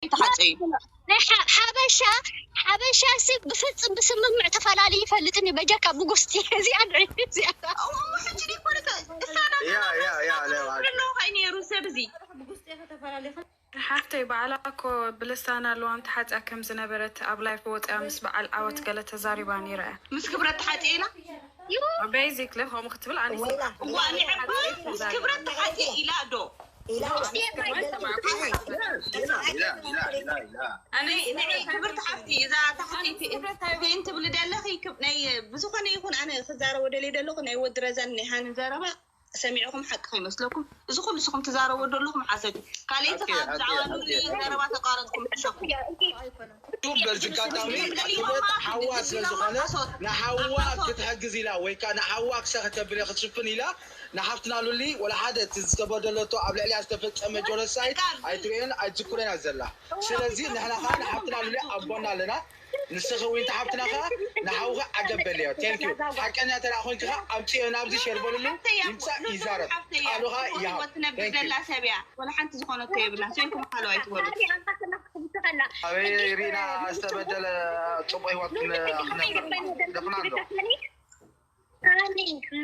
ኣይተሓፀዩ። ናይ ሓ- ሓበሻ ሓበሻ ሲ ብፍፅም ብስምምዕ ተፈላለዩ ይፈልጥን እዩ። በጃካ ብጉስቲ እዚኣ ንዒ እዚኣ እሞ ሕጂ ደይ ኮነ እሳና ያ ያ ያ ለዋል ኣለዎ ከይ ነይሩ ሰብ እዚ ሓፍተይ ባዕላ እኮ ብልሳና ኣለዋ ተሓፅያ ከም ዝነበረት ኣብ ላይፍ ወፅያ ምስ በዓል ዓወት ገለ ተዛሪባ ነይራ እያ። ምስ ክብረት ተሓፂ ኢላ ቤዚክሊ ከምኡ ክትብል ኣነ ወላ እዋ ንዕባ ምስ ክብረት ተሓፂ ኢላ ዶ ኢላ ኣነ ክብርቲ ሓፍቲ እዛ ታሕቲ ፌን ትብሊ ደለኺ ክብ- ናይ ብዝኾነ ይኹን ኣነ ክዛረቦ ደልየ ደለኹ ናይ ወዲ ረዛን ናይ ሃኒ ዘረባ ሰሚዕኹም ሓቂ ከይመስለኩም እዚ ኩሉ ንስኹም ትዛረቦ ደለኹም ሓሰት ካልኣይቲ ሓቂ፣ ካብ ሓቂ፣ ብዛዕባ ሓቂ። ሉሊ ዘረባ ተቋረፅኩም ሕሸኹ ቱብ በዚ ኣጋጣሚ ክብረት ሓዋ ስለ ዝኾነ ንሓዋ ክትሕግዝ ኢላ ወይ ከዓ ንሓዋ ክሳ ከተብል ክትሽፍን ኢላ ንሓፍትና ሉሊ ወላ ሓደ እቲ ዝተበደለቶ ኣብ ልዕሊያ ዝተፈፀመ ጆኖሳይድ ኣይትርእዮን ኣይትዝክሮን እያ ዘላ። ስለዚ ንሕና ከዓ ንሓፍትና ሉሊ ኣብ ጎና ኣለና። ንስኺ እውን ሓፍትና ከዓ ንሓውኺ ዓገብ በልዮ። Thank you። ሓቀኛ ተደኣ ኮይንኪ ከዓ ኣምፅዮ ናብዚ ሸር በልሉ። ይምፃእ ይዛረብ። ቃሉ ከዓ ይሃብ። ትነብር ዘላ ሰብ እያ ወላ ሓንቲ ዝኾነቶ የብላ ሰይኩም ሃለው ኣይትበሉ ኣበይ ሪና ዝተበደለ ፅቡቅ ህይወት ክነብር ደፍና ኣሎ።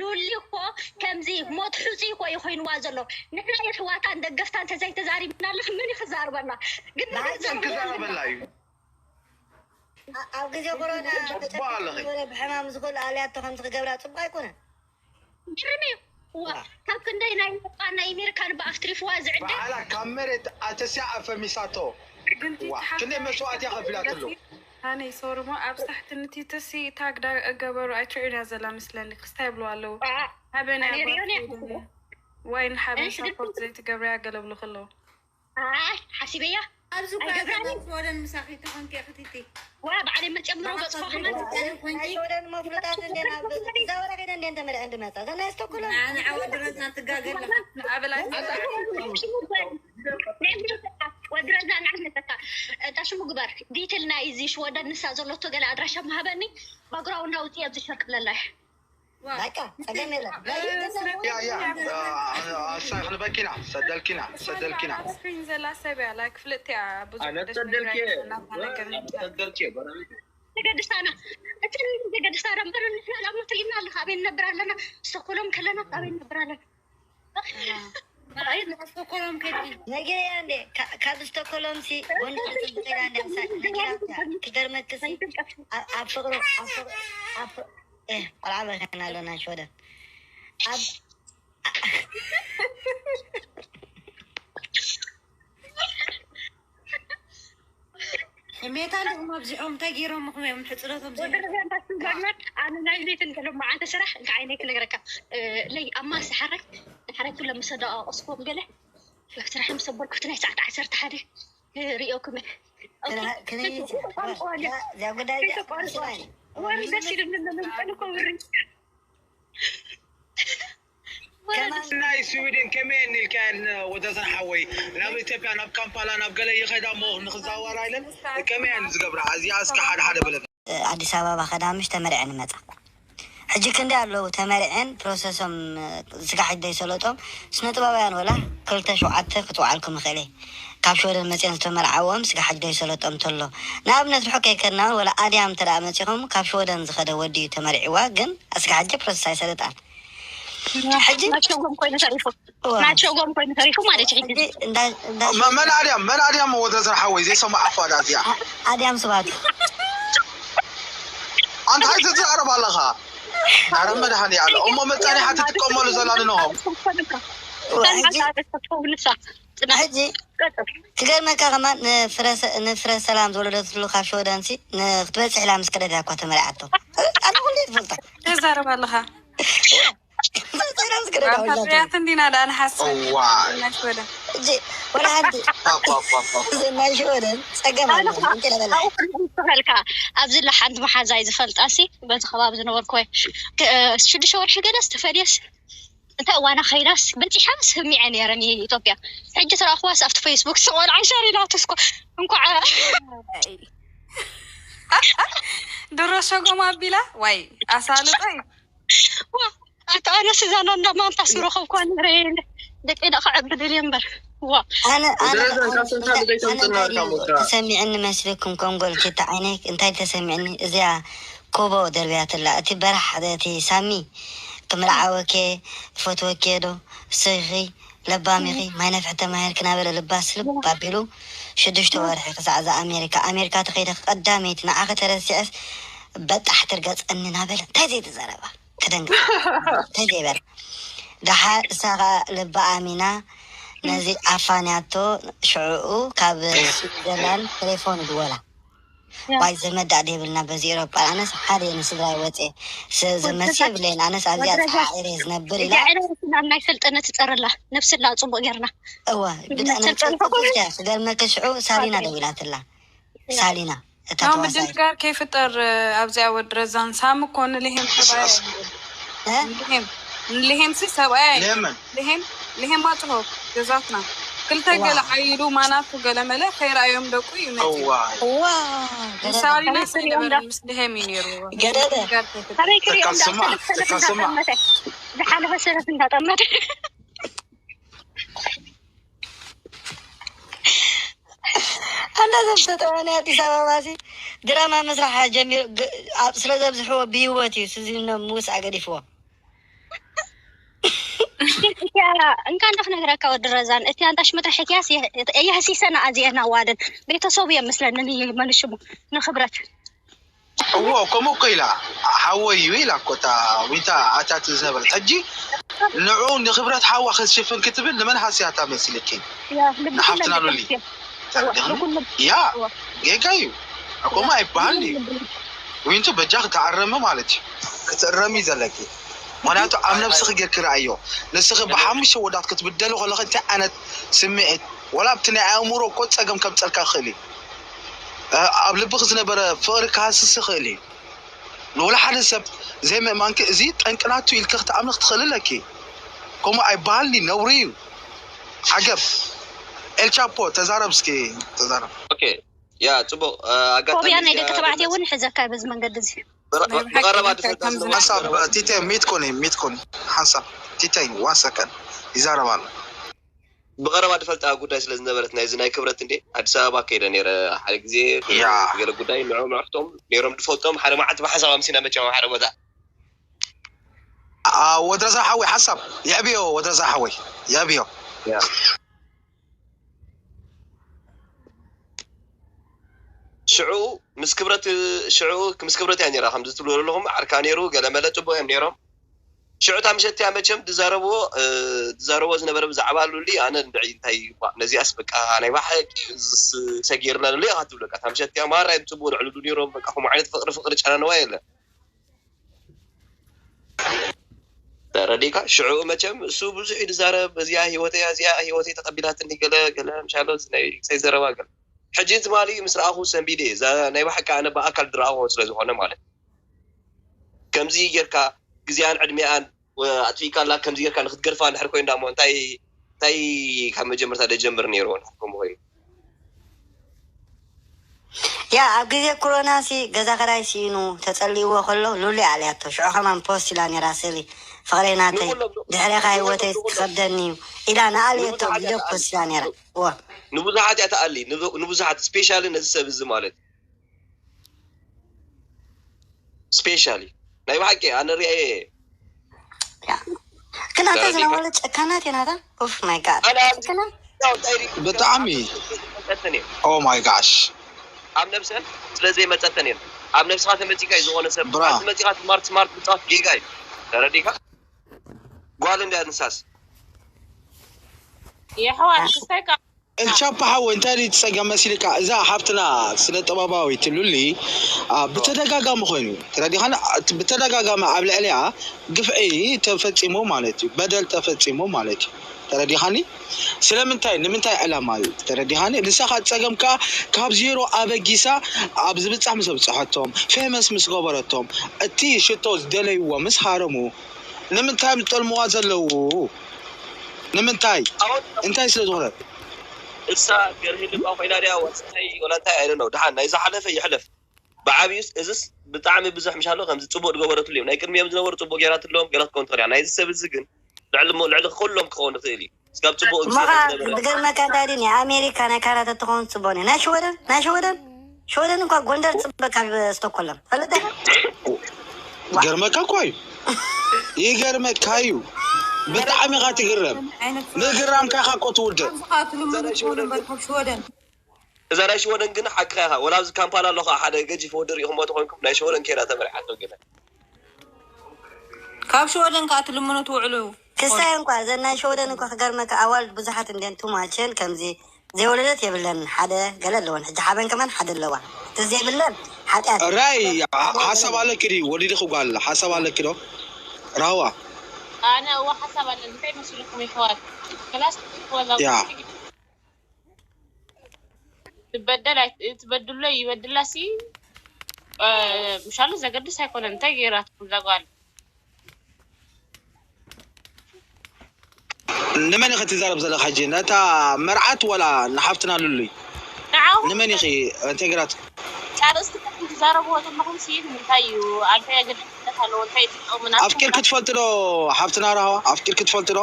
ሉሊ እኮ ከምዚ ሞት ሕፁ እኮ እዩ ኮይንዋ ዘሎ። ንሕና የሕዋታን ደገፍታን ተዘይተዛሪብና ኣለክ መን ክዛርበና ግን መን ክዛረበላ እዩ? ኣብ ግዜ ኮሮና ጽቡቅ ኣለኺ። ብሕማም ዝኽእል ኣልያቶ ከምዚ ክገብራ ፅቡቅ ኣይኮነን። ግርም እዩ። ዋ ካብ ክንደይ ናይ ኤውሮጳ ናይ ኣሜሪካን ብኣፍ ትሪፍዋ ዝዕደ በዓላ ካብ መሬት ኣተስያ ኣፈሚሳቶ። ግን ዋ ክንደይ መስዋእቲ እያ ከፊላትሉ። ሃነይ ሶሪ ሞ ኣብ ሳሕቲ ንቲትሲ ታግ ዳ ገበሩ ኣይትርእዩን እያ ዘላ ምስለኒ ክስታይ ይብሉ ኣለዉ። ሃበን እያ ኣነ ሪዮን እያ ጓል ወይን ሓበን እሺ፣ ሳፖርት ዘይትገብርያ ገለብሉ ከለዉ ኣይ ሓሲበያ ኣብዚ እኳ ኣይገብራን ገዛ ወደን ምሳኺ ተኾንኪ እያ ክትቲ ዋ ባዕለይ መጨምሮ ገፅኹ ክመፅእ ናይ ሾደን መፍሉጣት እንዴ ናብ እዛ ወረ ከይደ እንዴ እንተመልዐ እንድመፃ እዛ ናይ ስቶኮሎም ንዓወድ ረዛ ትጋገለካ ንኣበላይ ወድረዛ ንዓመፀካ እንታ ሽሙ ግበር ዲትል ናይ እዚ ሽወደን ንሳ ዘሎቶ ገለ ኣድራሻ ምሃበኒ ባግራውንድ ኣውፅእ ኣብዚ ሸር ክብለላ እየ በቃ ፀገም የለን ያ ያ ኣሳይ ክንበኪና ሰደልኪና ሰደልኪና ስክሪን ዘላ ሰብ እያ ላይክ ፍልጥቲ እያ ብዙሕ ኣነ ደስ ሰደልኪ ዝብል ነገር ሰደልኪ ጎረቤት ዘገድሳና እቲ ዘገድሳና እምበር ንሕና ዳሞ ትርእና ኣለካ ኣበይ ንነብር ኣለና ስቶኮሎም ከለና ኣበይ ንነብር ኣለና ስቶኮሎም ከዲ ነጊረያ እንዴ ካብ ስቶኮሎም ሲ ጎንደር ፅብቅ ኢላ እንዴ ነጊራታ ክገርመክሲ ኣብ ፍቅሩ ቆልዓ በርከና ኣለና ሽወደን ኣብ ሜታ ኣለኹም ኣብዚኦም እንታይ ገይሮምኹም እዮም ሕፅረቶም ወደረዛንታስበርና ኣነ ናይ ቤት እንተሎ መዓልተ ስራሕ እንታይ ዓይነት ክነግረካ ለይ ኣብ ማስ ሓራይ ንሓራይ ኩሎም ምስ ኣደቃቀስኩዎም ገለ ስራሕ ምስ ኣበልኩ እቲ ናይ ሰዓት ዓሰርተ ሓደ ሪኦኩም ክነይት እዚያ ጉዳይ ወር ደስ ኢሉ ምንምንጠልኮ ውሪ ናይ ስዊድን ከመይ ኢልካየን ወደዘን ሓወይ ናብ ኢትዮጵያ ናብ ካምፓላ ናብ ገለ ይኸዳ ሞ ንክዛወራ ኢለን ከመይ እየን ዝገብራ? እዚኣ እስከ ሓደ ሓደ በለና። ኣዲስ ኣበባ ከዳ ምሽ ተመርዐን ይመፃ ሕጂ ክንደይ ኣለዉ ተመርዐን ፕሮሰሶም ስጋ ሕጂ ዘይሰለጦም ስነ ጥበባውያን ወላ ክልተ ሸውዓተ ክትውዓልኩም ይኽእል እየ ካብ ሽወደን መፅኦም ዝተመርዓዎም ስጋ ሕጂ ዘይሰለጦም ተሎ ንኣብነት ርሑቅ ከይከድና እውን ወላ ኣድያም እንተ ደኣ መፂኹም ካብ ሽወደን ዝኸደ ወዲ እዩ ተመርዒዋ ግን ስጋ ሕጂ ፕሮሰስ ኣይሰለጣን ሕጂ ናቸጎም ኮይኑ ተሪፉ ናቸጎም ኮይኑ ተሪፉ ማለት እዩ ሕጂ ሕጂ እንዳ እንዳ መ- መን ኣድያም መን ኣድያም ወደ ዘር ሓወይ ዘይሰማዕ ኣፋዳ እዚኣ ኣድያም ስባት ኣንታ እንታይ ትዛረብ ኣለኻ? ኣረ መድሃኒ ኣለ እሞ መጻኒሓ ትጥቀመሉ ዘላ ንንሆም ሕጂ ክገርመካ ከማን ንፍረ ሰላም ዝወለደትሉ ካብ ሸወደንሲ ክትበፅሕ ኢላ ምስ ከደት እያ እኳ ተመሪዓቶ ኣነ ኩሉ ትፈልጣ ተዛረብ ኣለኻ ትበፅሕ ኢላ ምስ ከደት ፍርያት እንዲና ደኣ ንሓስብ እዋ ናይ ሽወደን ሕጂ ወላ ሓንቲ ናይ ሸወደን ፀገም ኣሎ እንጭለበላ ተኸልካ ኣብዚ ላ ሓንቲ መሓዛይ ዝፈልጣ ሲ በዚ ከባቢ ዝነበርኩ ሽዱሽተ ወርሒ ገለ ዝተፈልየስ እንታይ እዋና ከይዳስ በፂሓ ስሚዐ ነይረ ንኢትዮጵያ ሕጂ ተረኽዋስ ኣብቲ ፌስቡክ ስቆልዓ ሸር ኢላትስኮ እንኳዕ ድሮ ሸጎም ኣቢላ ዋይ ኣሳልጦ እዩ ኣታ ኣነስ እዛ ናንዳ ማንታ ስረኸብኳ ነረ ደቂ ደቂ ዕብድል እየ እምበር ዋ ኣነ ኣነ ደረጃ ኣነ- ካፍንታ እንታይ- ብዘይተምጽና ኣነ እንታይ ካሞካ። ተሰሚዕኒ መስልኩም? ኮንጎል ኪታ ዓይነይ እንታይ ተሰሚዕኒ? እዚኣ ኮቦ ደርብያትላ እቲ በራሕ እቲ ሳሚ ክምርዓወኬ ፈትወኬ ዶ ስኺ ለባሚኺ ማይ ነፍሒ ተማሂርኪ ናበለ ልባ ስልብ ኣቢሉ ሽዱሽተ ወርሒ ክሳዕ እዛ ኣሜሪካ ኣሜሪካ ተኸይደ ቀዳመይቲ ንዓኺ ተረሲዐስ በጣሕ ትርገፀኒ ናበለ እንታይ ዘይተዘረባ ክደንግፅ እንታይ ዘይበለ ደሓር እሳ ኸዓ ልባ ኣሚና ነዚ ኣፋንያቶ ሽዕኡ ካብ ስዊዘርላንድ ቴሌፎን ይድወላ ዋይ ዘመድ ዳኣ ዘይብልና በዚ ኤሮጳ ኣነስ ሓደ እየ ንስድራይ ወፅየ ዘመሲ የብለይን ኣነስ ኣብዚኣ ተሓዒረ ዝነብር ኢላ ዕለትና ናይ ሰልጠነ ትፀረላ ነብስላ ፅቡቅ ጌርና እወ ግዳ ነብሰልጠነ ክገርመኪ ሽዑ ሳሊና ደዊላትላ ሳሊና እታ ኖ ተዋሳይ ምድንጋር ከይፍጠር ኣብዚኣ ወዲ ረዛን ሳሚ እኮ ንልሄም ሰብኣያ እዩ። እ? ንልሄም ንልሄም ሲ ሰብኣያ እዩ። ለምን ልሄም ልሄም ኣጥሆ ገዛትና ክልተ ዋ። ገለ ዓይሉ ማናቱ ገለ መለ ከይረኣዮም ደቁ እዩ መፂኡ። እዋይ ዋ ንሳሊና ሰይነበረ ምስ ልሄም እዩ ነይሩ። ገደደ። ምድንጋር ከይፍጠር። ካበይ ክሪኦም ተካስማ ተካስማ እንዳጠመተ ዝሓለፈ ሰለፍ እንዳጠመተ ኣንዳ ዘብተጠዋኒ ኣዲስ ኣበባ ሲ ድራማ ምስራሕ ጀሚሩ ግ- ኣብ- ስለ ዘብዝሕዎ ብህይወት እዩ ስዚኖ ምውስ ኣገዲፍዎ እቲያ እንካ እንዳ ክነግረካ ወዲ ረዛን እቲያ እንዳ ሽምጥራ ሕክያስ የህሲሰና ኣዚኤና ዋደን ቤተሰቡ የመስለንን ይመልሽሙ ንክብረት እዎ ከምኡ እኮ ኢላ ሓወይ እዩ ኢላ እኮ እታ ዊንታ ኣታት ዝነበረት ሕጂ ንዑ ንክብረት ሓዋ ክትሽፍን ክትብል ንመን ሃስያታ መስልኪ ንሓፍትና ሉሊ ተረዲኽኒ ያ ጌጋ እዩ ከምኡ ኣይበሃል እዩ ዊንቱ በጃ ክትኣረሚ ማለት እዩ ክትእረሚ ዘለኪ ምክንያቱ ኣብ ነብስኺ ጌርኪ ረኣዮ ንስኺ ብሓሙሽተ ወዳት ክትብደሉ ከለኺ እንታይ ዓይነት ስምዒት ወላ ኣብቲ ናይ ኣእምሮ እኮ ፀገም ከምፀልካ ይኽእል እዩ ኣብ ልብኺ ዝነበረ ፍቕሪ ክሃስስ ይኽእል እዩ ንወላ ሓደ ሰብ ዘይምእማንኪ እዚ ጠንቅናቱ ኢልኪ ክትኣምኒ ክትኽእል ኣለኪ ከምኡ ኣይበሃልኒ ነውሪ እዩ ዓገብ ኤልቻፖ ተዛረብ እስኪ ተዛረብ ኦኬ ያ ፅቡቅ ኣጋጣሚ ፎቢያ ናይ ደቂ ተባዕትዮ እውን ሕዘካ በዚ መንገዲ እዚ ብቐረባ ድፈልጣ ሓሳብ ቲተ ሚትኮኒ ሚትኮኒ ሓሳብ ቲተ ዋን ሰከን ይዛረብ ኣሎ ብቐረባ ድፈልጣ ጉዳይ ስለ ዝነበረት ናይዚ ናይ ክብረት እንዴ ኣዲስ ኣበባ ከይደ ነረ ሓደ ግዜ ያ። ገለ ጉዳይ ንዖም ኣሕቶም ነይሮም ድፈልጦም ሓደ መዓልቲ ብሓሳብ ኣምሲና መቸም ሓደ ቦታ ወድረዛ ሓወይ ሓሳብ የዕብዮ ወድረዛ ሓወይ የዕብዮ ሽዑ ምስ ክብረት ሽዑ ምስ ክብረት እያ ነራ ከምዚ ትብሉ ዘለኹም ዓርካ ነይሩ ገለመለ ፅቡቅ እዮም ነይሮም ሽዑ እታ ምሸት እያ መቸም ዝዛረብዎ ዝዛረብዎ ዝነበረ ብዛዕባ ሉሊ ኣነ እንድዒ እንታይ ነዚኣስ በቃ ናይ ባሓቂ ሰጊርና ሉሊ ኢኻ ትብለካ እታ ምሸት እያ ማራ እዮም ፅቡቅ ንዕልሉ ነይሮም በቃ ከምኡ ዓይነት ፍቅሪ ፍቅሪ ጨናነዋ የለን ተረዲካ ሽዑ መቸም እሱ ብዙሕ እዩ ዝዛረብ እዚኣ ሂወተይ እዚኣ ሂወተይ ተቀቢላትኒ ገለ ገለ ምሻሎ ናይ ሰይ ዘረባ ገለ ሕጂ ትማሊ ምስ ረኣኹ ሰንቢደ እየ እዛ ናይ ብሓቂ ኣነ ብኣካል ዝረኣኹ ስለ ዝኾነ ማለት ከምዚ ጌርካ ግዜኣን ዕድሜኣን ኣጥፊእካ ኣላ ከምዚ ጌርካ ንክትገርፋ እንድሕር ኮይንዳ እሞ እንታይ እንታይ ካብ መጀመርታ ደጀምር ነይርዎ እንድሕር ከምኡ ኮይኑ ያ ኣብ ግዜ ኮሮና ሲ ገዛ ክራይ ሲኢኑ ተጸሊእዎ ከሎ ሉሊ ኣልያቶ ሽዑ ከማን ፖስት ኢላ ነራ ስእሊ ፍቕረይ ናተይ ድሕሬኻ ህይወተይ ትኸብደኒ እዩ ኢላ ንኣልየቶ ቪድዮ ፖስት ኢላ ነራ እዋ ንብዙሓት እያ ትኣሊ ንብዙሓት ስፔሻሊ ነዚ ሰብ እዚ ማለት ስፔሻሊ ናይ ብሓቂ ኣነ ሪአ ክናተ ዝነበረ ጨካናት የናታ ኡፍ ማይ ጋድ ብጣዕሚ ኦ ማይ ጋሽ ኣብ ነብሰን ስለ ዘይመፀተን እየን ኣብ ነብስካ ተመፂካ እዩ ዝኾነ ሰብ ብራ። ኣብ መፂካ ስማርት ስማርት ምፃወት ጌጋ እዩ ተረዲካ ጓል እንድያ ንሳስ የሕዋት ክስታይ ቃ ኤልቻፓ ሓወ እንታይ ድዩ ትፀገም መሲልካ እዛ ሓፍትና ስነ ጥበባዊት ሉሊ ኣ፣ ብተደጋጋሚ ኮይኑ ተረዲኻኒ እቲ ብተደጋጋሚ ኣብ ልዕሊኣ ግፍዒ ተፈፂሙ ማለት እዩ በደል ተፈፂሙ ማለት እዩ ተረዲኻኒ ስለምንታይ ንምንታይ ዕላማ እዩ ተረዲኻኒ ንሳ ካብ ፀገምካ ካብ ዜሮ ኣበጊሳ ኣብ ዝብፃሕ ምስ ኣብፅሐቶም ፌመስ ምስ ገበረቶም እቲ ሽቶ ዝደለይዎ ምስ ሃረሙ ንምንታይ እዮም ዝጠልምዋ ዘለዉ ንምንታይ እንታይ ስለ ዝኾነ እሳ ገርሂ ልባ ኮይና ድያ ወፅታይ ወላ እንታይ ኣይደ ነው ድሓን ናይ ዝሓለፈ ይሕለፍ ብዓብዩስ እዝስ ብጣዕሚ ብዙሕ ምሻሎ ከምዚ ፅቡቅ ዝገበረትሉ እዮም ናይ ቅድሚኦም ዝነበሩ ፅቡቅ ገይራትሎም ገለ ክኸውን ትኽእል እያ ናይዚ ሰብ እዚ ግን ልዕሊ ሞ- ልዕሊ ኩሎም ክኸውን ይኽእል እዩ ስጋብ ጽቡቕ ግዜ እሞ ኸዓ ዝገርመካ እንታይ ድዩ፣ ናይ ኣሜሪካ ናይ ካናዳ ተትኸውን ጽቡቕ ነይሩ። ናይ ሽወደን፣ ናይ ሽወደን፣ ሽወደን እኳ ጎንደር ጽቡቕ ካብ ስቶኮሎም። ፈለጠ? ይገርመካ እኳ እዩ። ይገርመካ እዩ። ብጣዕሚ ኢኻ ትግረም። ምግራምካ ኢኻ እኮ ትውድእ። ካብዚ ከዓ ትልምዱ ትኾኑ እምበር ካብ ሽወደን። እዛ ናይ ሽወደን ግን ሓቅኻ ኢኻ። ወላ ኣብዚ ካምፓላ ኣሎ ከዓ ሓደ ገጂፍ ወዲ ሪኢኹሞ ተኾንኩም ናይ ሽወደን ኬዳ ተመሪሓቶ ገለ። ካብ ሽወደን ከዓ ትልምኑ ትውዕሉ። ክሳይ እንኳ እዘን ናይ ሽወደን እንኳ ክገርመካ ኣዋልድ ብዙሓት እንድየን ቱማቸን ከምዚ ዘይወለደት የብለን ሓደ ገለ ኣለወን። ሕጂ ሓበን ከማን ሓደ ኣለዋ። እቲ ዘይብለን ሓጢኣት ራይ ሓሳብ ኣለኪ ድዩ? ወሊድኺ ጓል ሓሳብ ኣለኪ ዶ? ራህዋ ኣነ እዋ ሓሳብ ኣለኒ። እንታይ መሲልኩም ይሕዋት? ክላስ ወላ ያ ትበደል ኣይ- ትበድሎ ይበድላ ሲ ምሻሉ ዘገድስ ኣይኮነን። እንታይ ገይራትኩም እዛ ጓል? ንመን ኢኺ ትዛረብ ዘለኻ ሕጂ? ነታ መርዓት ወላ ንሓፍትና ሉሉይ? ንዓኹም ንመን ኢኺ እንተግራት? ኣርእስቲ ትዛረብዎ ዘለኹም ሲ ንምንታይ እዩ? ኣንታይ ኣገዳስነት ኣለዎ? እንታይ እዩ ጥቕምና? ኣፍቂርኪ ትፈልጢ ዶ ሓፍትና ራህዋ? ኣፍቂርኪ ትፈልጢ ዶ?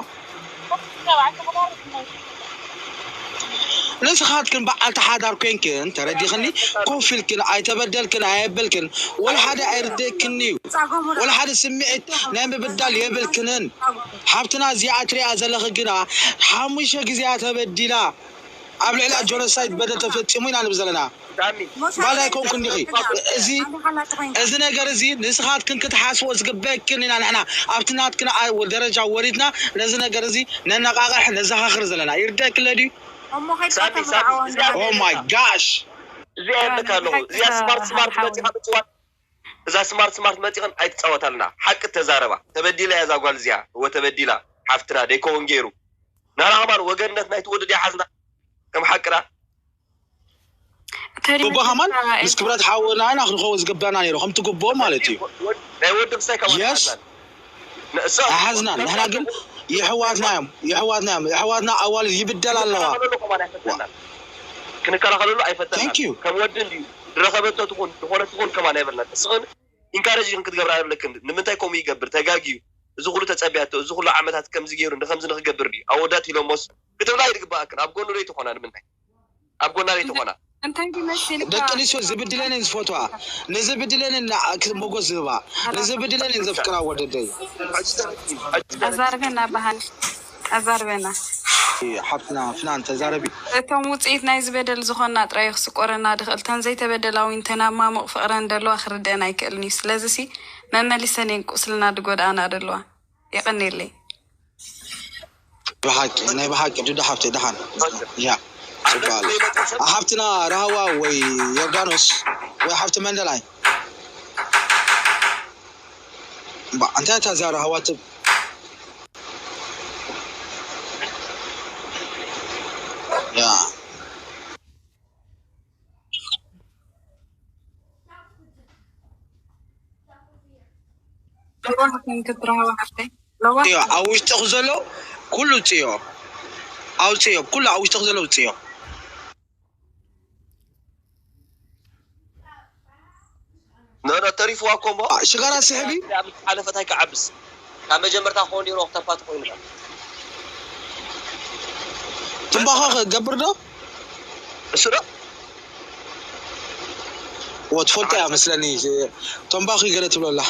ንስኻትክን በዓልቲ ሓዳር ኮይንክን ተረዲኽኒ ኮፍ ኢልክን ኣይተበደልክን ኣየበልክን ወላ ሓደ ኣይርደክን እዩ። ወላ ሓደ ስምዒት ናይ ምብዳል የብልክንን። ሓፍትና እዚኣ ትሪኣ ዘለኺ ግና ሓሙሽተ ግዜ እያ ተበዲላ። ኣብ ልዕሊኣ ጆኖሳይድ በደል ተፈፂሙ ኢና ንብል ዘለና። ጓል ኣይኮንኩን ዲኺ? እዚ እዚ ነገር እዚ ንስኻትክን ክትሓስቦ ዝግበክን ኢና ንሕና ኣብቲ ናትክን ኣ- ደረጃ ወሪድና ነዚ ነገር እዚ ነነቃቕሕ ነዘኻኽር ዘለና ይርደክለ ድዩ? እሞ ከይድካ ሳሚ፣ ሳሚ፣ ተምርዓዎ እዚኣ- Oh my gosh እዚኣ የብለካ ኣለኹ። እዚኣ ስማርት ስማርት መፂኻ ምፅዋት እዛ ስማርት ስማርት መፂኽን ኣይትፃወታልና። ሓቂ ተዛረባ። ተበዲላ እያ እዛ ጓል እዚኣ። እወ ተበዲላ። ሓፍትና ደይከውን ገይሩ ናና ከማን ወገንነት ናይቲ ወዲ ድያ ሓዝና ከም ሓቅና ጎቦ ከማን ምስ ክብረት ሓውና ኢና ክንኸውን ዝግበና ነይሩ ከምቲ ጎቦ ማለት እዩ። ናይ ወዲ ክሳይ ከማን Yes. ሓዝናን ንእሳ ኣይሓዝናን ንሕና ግን የሕዋትና እዮም የሕዋትና እዮም የሕዋትና ኣዋልድ ይብደል ኣለዋ። ክንከላኸለሉ ኣይፈተናን። ክንከላኸለሉ ኣይፈተናን። Thank you. ከም ወዲ እንድዩ ዝረኸበቶ ትኹን ዝኾነ ትኹን ከማን ኣይበልናን። እስኽን ኢንካረጅ ኢኽን ክትገብራ ኣለክን። ንምንታይ ከምኡ ይገብር ተጋግዩ እዚ ኩሉ ተጸቢያቶ እዚ ኩሉ ዓመታት ከምዚ ገይሩ ንከምዚ ንክገብር ድዩ ኣወዳት ኢሎሞስ ክትብላ ይድግባኣክን። ኣብ ጎኑ ደይ ትኾና ንምንታይ ኣብ ጎና ደይ ትኾና? እንታይ ድዩ መሲልካ? ደቂ ኣንስትዮ ዝብድለን እየን ዝፈትዋ ንዝብድለን እየን ሞጎስ ዝህባ ንዝብድለን እየን ዘፍቅራ ወደደይ ኣዛርበና ባህል ኣዛርበና ሓፍትና ፍናን ተዛረቢ እቶም ውፅኢት ናይ ዝበደል ዝኾንና ጥራይ ክስቆረና ድኽእል እተን ዘይተበደላ እውን ተን ኣብ ማሙቕ ፍቕረን ደለዋ ክርደአን ኣይክእልን እዩ ስለዚ ሲ መመሊሰን እየን ቁስልና ድጎድኣና ደለዋ የቐንየለይ ብሓቂ ናይ ብሓቂ ዱዳ ሓፍተይ ደሓን ያ ጽቡቅ ኣለ ሓፍትና ራህዋ ወይ ዮርዳኖስ ወይ ሓፍቲ መንደላይ እባ እንታይ እታ እዛ ራህዋ ትብ ያ ለዋህ ኮንክ ትራህዋ ሓፍተይ ለዋህ ጽዮ ኣብ ውሽጥኹ ዘሎ ኩሉ ጽዮ ኣውጽዮ ኩሉ ኣብ ውሽጥኹ ዘሎ ውጽዮ ነረ ተሪፍዋ እኮ እሞ ሽጋራ ስሕቢ ሓለፈት ኣይከዓብስ ካብ መጀመርታ ክኾን ነይሩ ክተፋት ኮይኑ ትንባኾ ክገብር ዶ እሱ ዶ ወ ትፈልጦ እያ መስለኒ ቶምባኺ ገለ ትብለላ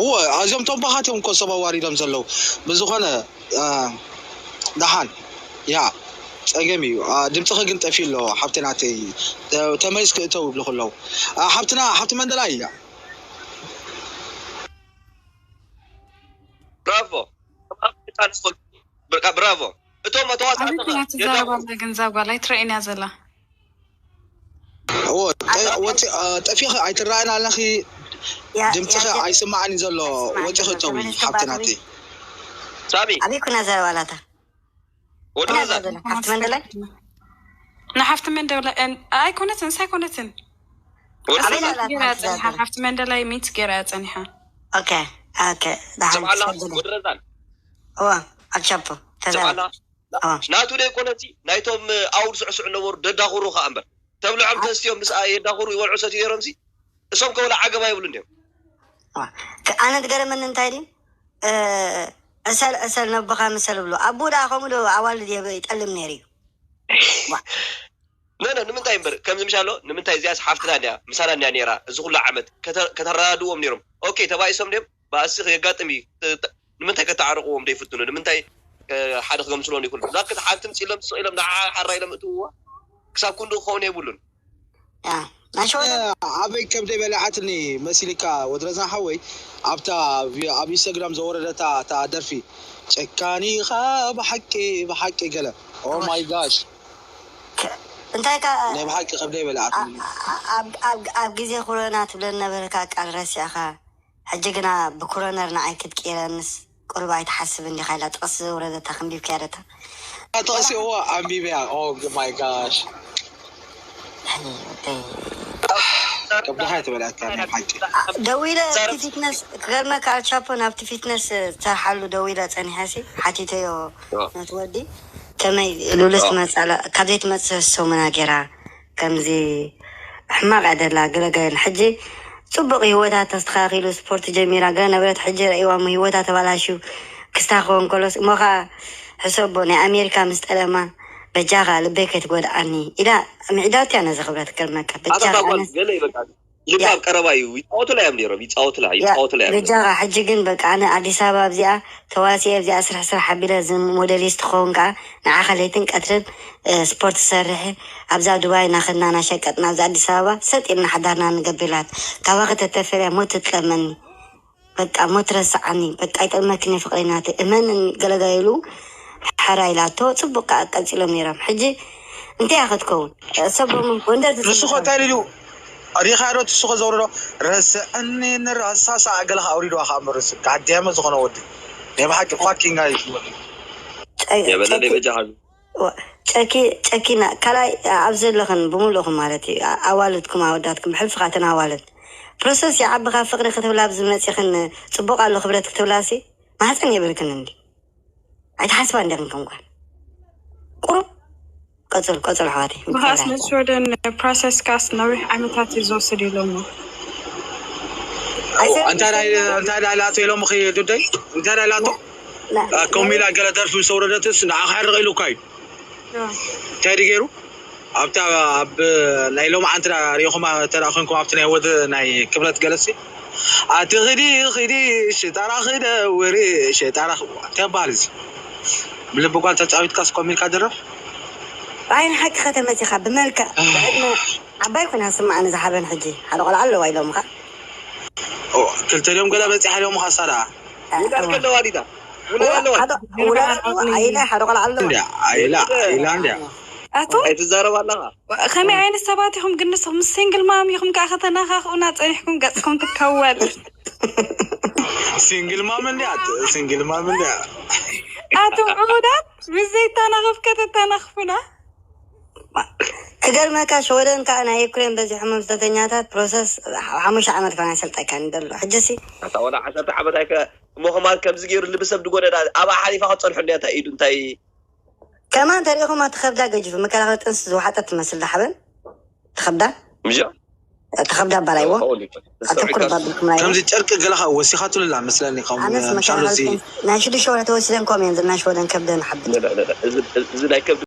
እወ ኣዚኦም ቶምባኻት እዮም እኮ ሰብ ኣዋሪዶም ዘለዉ ብዝኾነ ደሓን ያ ጸገም እዩ ድምፅኺ ግን ጠፊ ኣሎ ሓብቲ ናተይ ተመሊስ ክእተው ይብልኹ ኣለዉ ሓብትና ሓብቲ መንደላይ እያ ብራቮ ብራቮ እቶም ተዋሳእቲ ትዛረባለ ግን ዛ ጓል ኣይትረእን እያ ዘላ ጠፊኺ ኣይትረኣን ኣለኺ ድምፅኺ ኣይስማዕን ዘሎ ወፂኺ እተዊ ሓብቲ ናተይ ሳሚ ኣበይ ኩና ዘረባላታ ወዲ ኩና ረዛን ዘረባላ ሓፍቲ መንደላይ ንሓፍቲ መንደላይ ኣይኮነትን ንሳ ኣይኮነትን ወዲ ኣበይ ረዛን ዘላ ገይራ ፀኒሓ ሓፍቲ መንደላይ ሚት ገይራ ፀኒሓ ኦኬ ኦኬ ደሓን ስምዓላ ትሰግደ ወዲ ረዛን እዋ ኣልቻፖ ተዛረብ ስምዓላ እዋ ናቱ ደይኮነሲ ናይቶም ኣውድ ስዕስዕ ነበሩ ደዳኹሩ ከዓ እምበር ተብልዖም ተስትዮም ምስ የዳኹሩ ይበልዑ ሰትዩ ነይሮምሲ እሶም ከብላ ዓገባ ይብሉ እንዲዮም እዋ። ከ- ኣነ ዝገረመኒ እንታይ ድዩ እ፣ ዕሰል ዕሰል ነቦኻ ምሰል ብሎ። ኣቦ ደኣ ከምኡ ዶ ኣዋልድ የብ-፣ ይጠልም ነይሩ እዩ። ነ ነ ንምንታይ እምበር ከምዚ ምሻሎ ንምንታይ እዚኣስ ሓፍትና እንድያ ምሳና እንድያ ነይራ እዚ ኩሉ ዓመት ከተ-፣ ከተረዳድዎም ነይሮም። ኦኬ ተባኢሶም ድዮም ባእሲ የጋጥም እዩ። ተ-፣ ተ-፣ ንምንታይ ከተዓርቕዎም ዘይፍትኑ? ንምንታይ እ፣ ሓደ ክገምስሎ ይኽእሉ ዛክት ሓንቲ ምፅ ኢሎም ስቕ ኢሎም ንዓ ሓራ ኢሎም እትውዋ ክሳብ ክንዱ ክኸውን የብሉን። ኣበይ ከብደይ በላዓትኒ መሲልካ ወድረዝና ሓወይ። ኣብታ ቪ- ኣብ ኢንስታግራም ዘወረደታ እታ ደርፊ ጨካኒ ኢኻ ብሓቂ ብሓቂ ገለ ኦ ማይ ጋሽ እንታይ ከ ናይ ብሓቂ ከብደይ በላዓትኒ። ኣብ- ኣብ- ኣብ ግዜ ኮሮና ትብለን ነበርካ ቃል ረሲዕኻ። ሕጂ ግና ብኩረነር ንዓይ ክትቅይረንስ ቁሩብ ኣይትሓስብን ዲኻ ኢላ ጥቕሲ ዘውረደታ ከንቢብካያ ዶ እታ? ጥቕሲ እዋ ኣንቢበያ። ኦ ማይ ጋሽ ከብድኻ ትበልዐካ ናይ ሓቂ። ደዊለ ኣብቲ ፊትነስ ክገርመካ ኣልቻፖ ናብቲ ፊትነስ ትሰርሓሉ ደዊለ ጸኒሐ ሲ ሓቲተዮ ነቲ ወዲ ከመይ ሉልስ ትመጽእ ኣላ ካብ ዘይትመጽእ ሰሙና ገይራ ከምዚ ሕማቕ እያ ደላ ገለገለን ሕጂ ጽቡቕ ህይወታ ተስተኻኺሉ ስፖርት ጀሚራ ገለ ነበረት ሕጂ ረእይዋ እሞ ህይወታ ተባላሽዩ ክስታኸወን ከሎስ እሞ ኸኣ ሕሰቦ ናይ ኣሜሪካ ምስ ጠለማ በጃኻ ልበይ ከይትጎድኣኒ ኢላ ምዒዳቶ እያ ነዚ ክብረት ክገርመካ በጃኻ ኣሳፋ ጓል ኣነስ ገለ እዩ በቃ ልባ ኣብ ቀረባ እዩ ይፃወቱላ እዮም ነይሮም ይፃወቱላ ይፃወቱላ እዮም ነይሮም። በጃኻ ሕጂ ግን በቃ ኣነ ኣዲስ ኣበባ ኣብዚኣ ተዋሲኤ ኣብዚኣ ስራሕ ስራሕ ኣቢለ እዚ ሞዴሊስት ክኸውን ከዓ ንዓኻ ለይትን ቀትርን ስፖርት ትሰርሒ ኣብዛ ዱባይ እናኸድና እናሸቀጥና ኣብዚ ኣዲስ ኣበባ ሰጥ ኢልና ሓዳርና ንገብር ኢላት ካባኺ ተተፈልያ ሞት ትጥለመኒ በቃ ሞት ረስዓኒ በቃ ኣይጠልመክን እየ ፍቕረይ ናተይ እመንን ገለጋ ኢሉ ሓራ ኢላቶ ፅቡቅ ከዓ ቀፂሎም ነይሮም ሕጂ እንታይ እያ ክትከውን ሰቦም ጎንደር ንሱ እኮ እንታይ ኢሉ ሪኻዶ ትስኾ ዘውርዶ ረስዐኒ ንረሳሳዕ ገለኻ ኣውሪድዋ ከዓ መርስ ጋዲያመ ዝኾነ ወዲ ናይ ብሓቂ ፋኪንግ ኣይ የበለለይ በጃኻ ጨኪ ጨኪና ካልኣይ ኣብ ዘለኽን ብምሉእኹም ማለት እዩ ኣዋልድኩም ኣወዳትኩም ብሕልፊ ካተን ኣዋልድ ፕሮሰስ ይዓቢ ካብ ፍቅሪ ክትብላ ኣብዚ መፂኽን ፅቡቅ ኣሎ ክብረት ክትብላ ሲ ማህፀን የብልክን እንዲ ኣይትሓስባ እንዲኽን ከም ጓል ቁሩብ ቀፅል ቀፅል ኣሕዋተይ ብኻስ ንስወደን ፕሮሰስ ካስ ነዊሕ ዓመታት እዩ ዝወስድ ኢሎሞ እንታይ እንታይ ዳይ ላቶ ኢሎም ኺ ዱደይ እንታይ ዳይ ላቶ ከምኡ ኢላ ገለ ደርፊ ምስ ኣውረደትስ ንዓኻ ሕርቕ ኢሉካ እዩ እንታይ ድገይሩ ኣብታ ኣብ ናይ ሎማዓንቲ ሪኢኹማ ተዳ ኮንኩም ኣብቲ ናይ ወዲ ናይ ክብረት ገለሲ ኣቲ ኽዲ ኽዲ ሽጣራ ኽደውሪ ሽጣራ እንታይ ይበሃል እዚ ብልቢ ጓል ተፃዊትካስ ከምኡ ኢልካ ድርፍ ብዓይኒ ሓቂ ከተመፂኻ ብመልክዕ ብዕድመ ዓባይ ኮይና ስማዕ ንዝሓበን ሕጂ ሓደ ቆልዓ ኣለዋ ኢሎምኻ ክልተ ድዮም ገለ በፂሓ ኢሎምኻ እሳ ደኣ ውላድ ከለዋ ዲታ ውላድ ኣለዋ ውላድ ኣለዋ ኣይለ ሓደ ቆልዓ ኣለዋ እንዲያ ኣይላ ኣይላ እንዲያ ኣቶ ኣይትዛረብ ኣለኻ ከመይ ዓይነት ሰባት ኢኹም ግን ንስኹም ምስ ሲንግል ማም ኢኹም ከዓ ከተናኻኽኡና ፀኒሕኩም ገፅኩም ትከወል ሲንግል ማም እንዲያ ሲንግል ማም እንዲያ ኣቱም ዕቡዳት ምስ ዘይተናኸፍ ከተተናኽፉና ክገርመካ ሸወደን ከዓ ናይ ዩክሬን በዚሖም ስደተኛታት ፕሮሰስ ሓሙሽተ ዓመት ከና ይሰልጠካ ንደሎ ሕጅሲ ኣታ ወላ ዓሰርተ ዓመት ኣይከ እሞ ከማን ከምዚ ገይሩ ልቢ ሰብ ድጎደዳ ኣብኣ ሓሊፋ ክትፀንሑ እንዲያ እንታይ ኢዱ እንታይ ከማን ተሪኢኹም ኣቲ ከብዳ ገጅፉ መከላኸሊ ጥንሲ ዝወሓጠት ትመስል ዳሓበን ተኸብዳ ምሻ ተኸብዳ ኣባላይዎ ኣተኩር ባብልኩም ናይ ከምዚ ጨርቂ ገለኻ ወሲኻትሉ ላ መስለኒ ከም ኣነስ ሻሎ መከላኸሊ እዚ ጥንሲ ናይ ሽዱሽተ ወረ ተወሲደን ኮም እየን ዝናሽ ወደን ከብደን ሓብት እዚ ናይ ከብዲ